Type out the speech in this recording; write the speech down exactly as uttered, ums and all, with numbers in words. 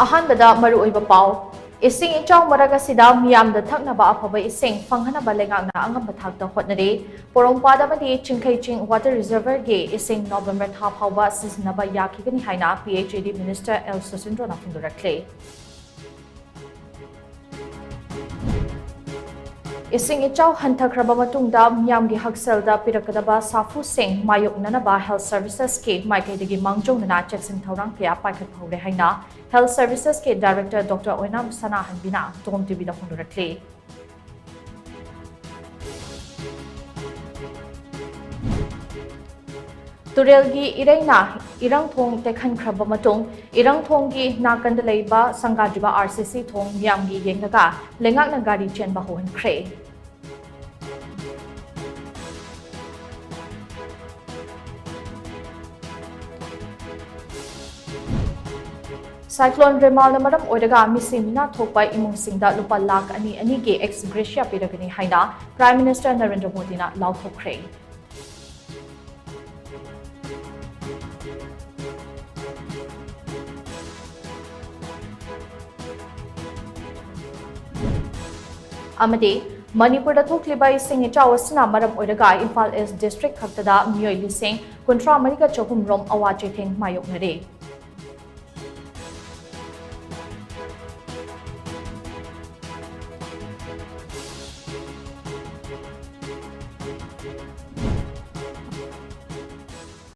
ꯑꯍꯥꯟꯕꯗ ꯃꯔꯨꯑꯣꯏꯕ ꯄꯥꯎ꯫ ꯏꯁꯤꯡ ꯏꯆꯥꯎ ꯃꯔꯛ ꯑꯁꯤꯗ ꯃꯤꯌꯥꯝꯗ ꯊꯛꯅꯕ ꯑꯐꯕ ꯏꯁꯤꯡ ꯐꯪꯍꯟꯅꯕ ꯂꯩꯉꯥꯛꯅ ꯑꯉꯝꯕ ꯊꯥꯛꯇ ꯍꯣꯠꯅꯔꯤ꯫ ꯄꯣꯔꯣꯝꯄꯥꯠ ꯑꯃꯗꯤ ꯆꯤꯡꯈꯩ ꯆꯤꯡ water reservoirꯒꯤ ꯏꯁꯤꯡ ꯅꯣꯚꯦꯝꯕꯔ ꯊꯥ ꯐꯥꯎꯕ ꯁꯤꯖꯤꯟꯅꯕ ꯌꯥꯈꯤꯒꯅꯤ ꯍꯥꯏꯅ P H E D minister L ꯁꯨꯁꯤꯟꯗ꯭ꯔꯣꯅ ꯐꯣꯡꯗꯣꯔꯛꯂꯤ꯫ ꯏꯁꯤꯡ ꯏꯆꯥꯎ ꯍꯟꯊꯈ꯭ꯔꯕ ꯃꯇꯨꯡꯗ ꯃꯤꯌꯥꯝꯒꯤ ꯍꯛꯁꯦꯜꯗ ꯄꯤꯔꯛꯀꯗꯕ ꯁꯥꯐꯨꯁꯤꯡ ꯃꯥꯌꯣꯛꯅꯅꯕ health servicesꯀꯤ ꯃꯥꯏꯀꯩꯗꯒꯤ ꯃꯥꯡꯖꯧꯅꯅ ꯆꯦꯛꯁꯤꯟ ꯊꯧꯔꯥꯡ ꯀꯌꯥ ꯄꯥꯏꯈꯠꯄ ꯍꯧꯔꯦ ꯍꯥꯏꯅ health servicesꯀꯤ director Doctor ꯑꯣꯏꯅꯥꯝ ꯁꯅꯥꯍꯟꯕꯤꯅ Dome TVꯗ ꯐꯣꯡꯗꯣꯔꯛꯂꯤ꯫ ꯇꯨꯔꯦꯜꯒꯤ ꯏꯔꯩꯅ ꯏꯔꯪꯊꯣꯡ ꯇꯦꯛꯍꯟꯈ꯭ꯔꯕ ꯃꯇꯨꯡ, ꯏꯔꯪꯊꯣꯡꯒꯤ ꯅꯥꯀꯟꯗ ꯂꯩꯕ ꯁꯪꯒꯥꯗ꯭ꯔꯤꯕ R C C ꯊꯣꯡ ꯃꯤꯌꯥꯝꯒꯤ ꯌꯦꯡꯂꯒ ꯂꯩꯉꯥꯛꯅ ꯒꯥꯔꯤ ꯆꯦꯟꯕ ꯍꯧꯍꯟꯈ꯭ꯔꯦ꯫ Cyclone ꯔꯦꯃꯥꯜꯅ ꯃꯔꯝ ꯑꯣꯏꯔꯒ ꯃꯤꯁꯤ ꯃꯤꯅꯥ ꯊꯣꯛꯄ ꯏꯃꯨꯡꯁꯤꯡꯗ ꯂꯨꯄꯥ ꯂꯥꯈ ꯑꯅꯤ ꯑꯅꯤꯒꯤ ex gratia ꯄꯤꯔꯒꯅꯤ ꯍꯥꯏꯅ Prime Minister ꯅꯔꯦꯟꯗ꯭ꯔ ꯃꯣꯗꯤꯅ ꯂꯥꯎꯊꯣꯛꯈ꯭ꯔꯦ꯫ ꯑꯃꯗꯤ ꯃꯅꯤꯄꯨꯔꯗ ꯊꯣꯛꯂꯤꯕ ꯏꯁꯤꯡ ꯏꯆꯥꯎ ꯑꯁꯤꯅ ꯃꯔꯝ ꯑꯣꯏꯔꯒ ꯏꯝꯐꯥꯜ East district ꯈꯛꯇꯗ ꯃꯤꯑꯣꯏ ꯂꯤꯁꯤꯡ ꯀꯨꯟꯊ꯭ꯔꯥ ꯃꯔꯤꯒ ꯆꯍꯨꯝ ꯔꯣꯝ ꯑꯋꯥ ꯆꯩꯊꯦꯡ ꯃꯥꯌꯣꯛꯅꯔꯦ꯫